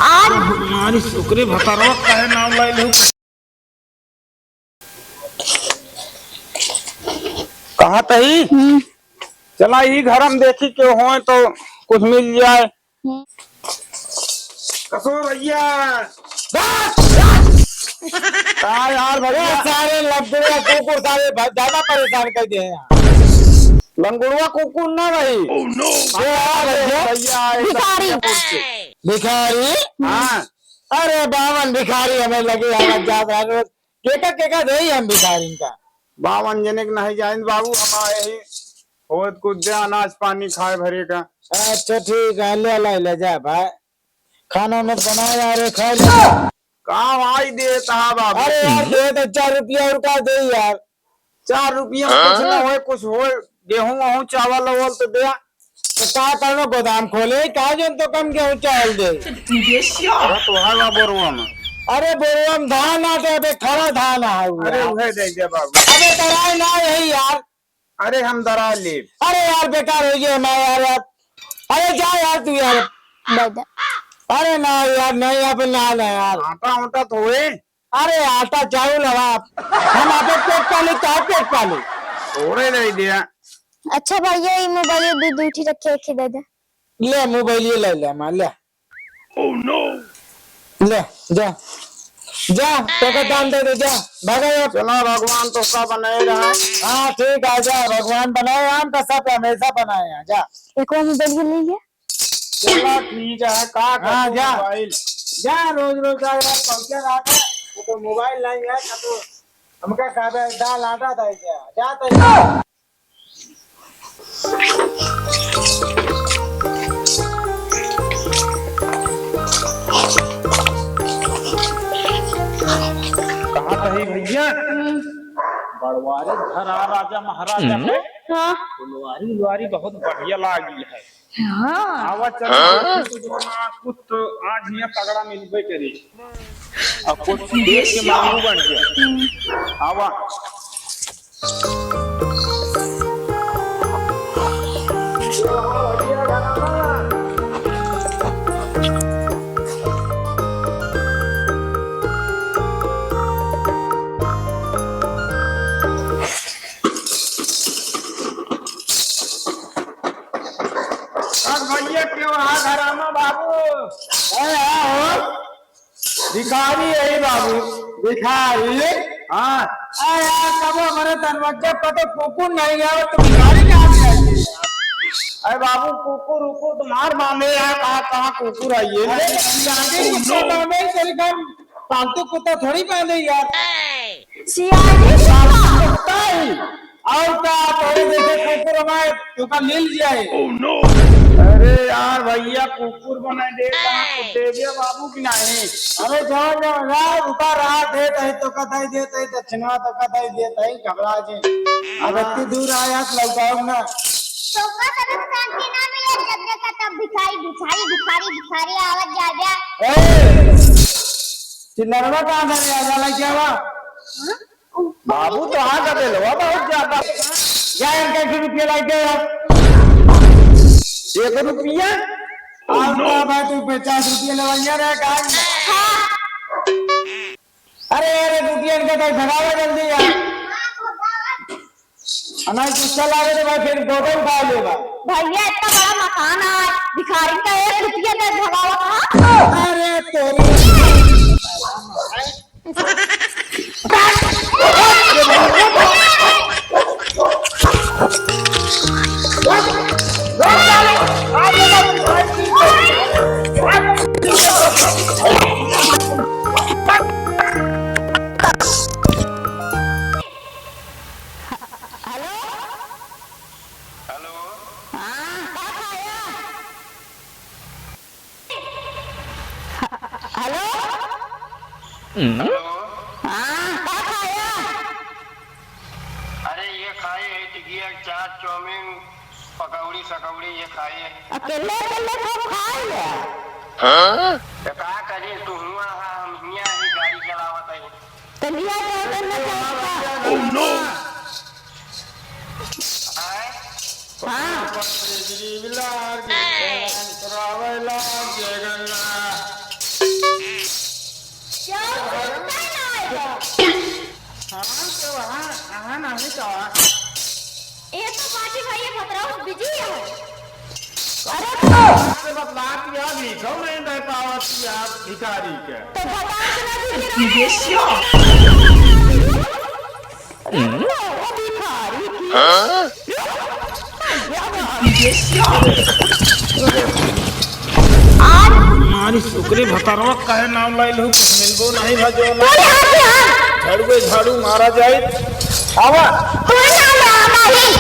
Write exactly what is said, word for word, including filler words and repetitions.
आज हमारी सुकरे भतारवा काहे नाम लाइल हो? कहा तही? हम्म। चला ई घर में देखी के होए तो कुछ मिल जाए। हम्म। कसो भैया। का यार भैया? ए, सारे लंगड़ुआ कुकुर सारे भ-, ज्यादा परेशान कर दिए हैं। लंगड़ुआ कुकुर ना भाई। Oh no। अरे यार भैया। भैया, ये सब भिखारी। कुकुर से। भिखारी? हाँ। अरे बावन भिखारी हमें लगे यार, जात है रोज। केका, केका देई हम भिखारिन का? बावन जने के नहीं जाइन बाबू, हम आए ही। होत कुछ दे अनाज पानी खाए भरे का। अच्छा ठीक है, ले ला, ले जा भाई। खाना मत बनाए यार, ये खाए ले। का भाई देता है बाबू? अरे यार, दे तो चार रुपया और का दे यार? चार रुपया में कुछ ना होए, कुछ होए, गेहूं वहूं, चावल वावल तो दे। तो का करनो, गोदाम खोले, का जौन तो कम गेहूं चावल दे? अरे तो है बा बोरवा में। अरे बोरवा में धान आटे, अबे खड़ा धान है वो अरे यार। उहे दे दे बाबू। अबे कराए ना यही यार। अरे हम दरा लेब। अरे यार बेकार हो गया हमारा यार, यार। अरे जा यार तू यार। दादा। अरे ना यार, नहीं, यहाँ पे ना, ना यार। आटा उटा तो होए। अरे आटा चाउर हवा, हम आपे पेट पाली, चाहे पेट पाली। थोड़े दे दिया। अच्छा भैया, ये मोबाइल दू, दू ठी रखे, एक ही दे दे। ले मोबाइल ये ले ले, माँ ले। Oh no। ले, जा। जा, तोका दान दे दे, जा। भागा अब। चला भगवान तोका बनाए रहा। हाँ, ठीक है, जा, भगवान बनाए, आम का सब हमेशा बनाए हैं, जा। एक और मोबाइल ये ले लिया। चला ठीक है, का हाँ, करबो जा। मोबाइल? जा, रोज रोज जा यार, पहुंचा रहा था, वो तो मोबाइल नहीं है, ना तो हमका खाबे दाल आटा था क्या? जा तो जा। कहा कही भैया, बड़वारी घर आ राजा महाराजा है। हाँ। फुलवारी उलवारी बहुत बढ़िया लागी है। हाँ। आवा चल, हाँ। कुछ तो आज यहाँ तगड़ा मिलबे करी। अब कुछ देख के मांगू बन गया। आवा। अब भैया क्यों आ घरामा बाबू? ए, आ हो। भिखारी यही बाबू। भिखारी? हाँ। अरे यार, कबो हमारे दरवाजे पर तो कुकुर नहीं आवे, तो भिखारी कहाँ से आएगी? अरे बाबू, कुकुर उकुर तो मार बांधे यार, कहाँ, कहाँ कुकुर आइए? अरे, भिखारी कुत्ता बांधे, तेरे घर पालतू कुत्ता थोड़ी बांधे यार। सियारी कुत्ता। कुत्ता ही। और का, तोरे जैसे कुकुर हमारे, तोका मिल जाए। Oh no। अरे यार भैया, कुकुर बनाए दे, कहाँ को दे दिया बाबू की नहीं? अरे जाओ, जाओ, जाओ, रुका रहा, देत है, तोका दे देत है, दक्षिणवा तोका दे देत है, घबरा जे। अब इतनी दूर आया, तो लौटाओ ना। तोका तरफ शांति ना मिले, जब देखा तब भिखारी, भिखारी, भिखारी, भिखारी आवत जा गया। ए, चिल्लरवा कहाँ धरे आ जाला क्या हुआ? हाँ? बाबू, तो आ गए लो, बहुत ज्यादा। जा यार, कैसे रुपया लाई दे यार? एक रुपया? Oh, no। बाबा, तू पचास रुपया लेवैया रहे, कहाँ गया? अरे, अरे, रुपया इनका कहीं भगावा जल्दी यार। आ, नहीं, गुस्सा लागे तो भाई, फिर गोदन उठा लेगा। भैया, इतना बड़ा मकान है, भिखारी का एक रुपया दे भगावा कहाँ? अरे, तेरी। हेलो। हेलो। हाँ, का खाया? हेलो। हेलो। हाँ, का खाया? अरे, ये खाए है टिकिया, चाट, चाउमीन, पकौड़ी, सकौड़ी, ये खाए है। अकेले, अकेले सब खाए है? हाँ? तो का करी, तू हुआ हा, हम हियाँ ही गाड़ी चलावत है। तो लिया जाओ, तो न जाओ। Oh, no। हाँ। लाग जय गंगा। क्या सुनता है ना आएगा? हाँ, तो वहाँ, वहाँ नहीं तो। ये तो पार्टी भाई, ये भतराऊ बिजी है। अरे तो आपसे बतलात या लिखो नहीं दे पावत या भिखारी के। तो भतार के ना दीजिए, ये क्या? अरे तो वो भिखारी की। हाँ? आज हमारी सुकरी भतरवा कहे नाम लाइल हो, कुछ मिलबो नहीं भजो ना। झाड़ू पे झाड़ू मारा जाए। आवा। कोई ना आवा ही।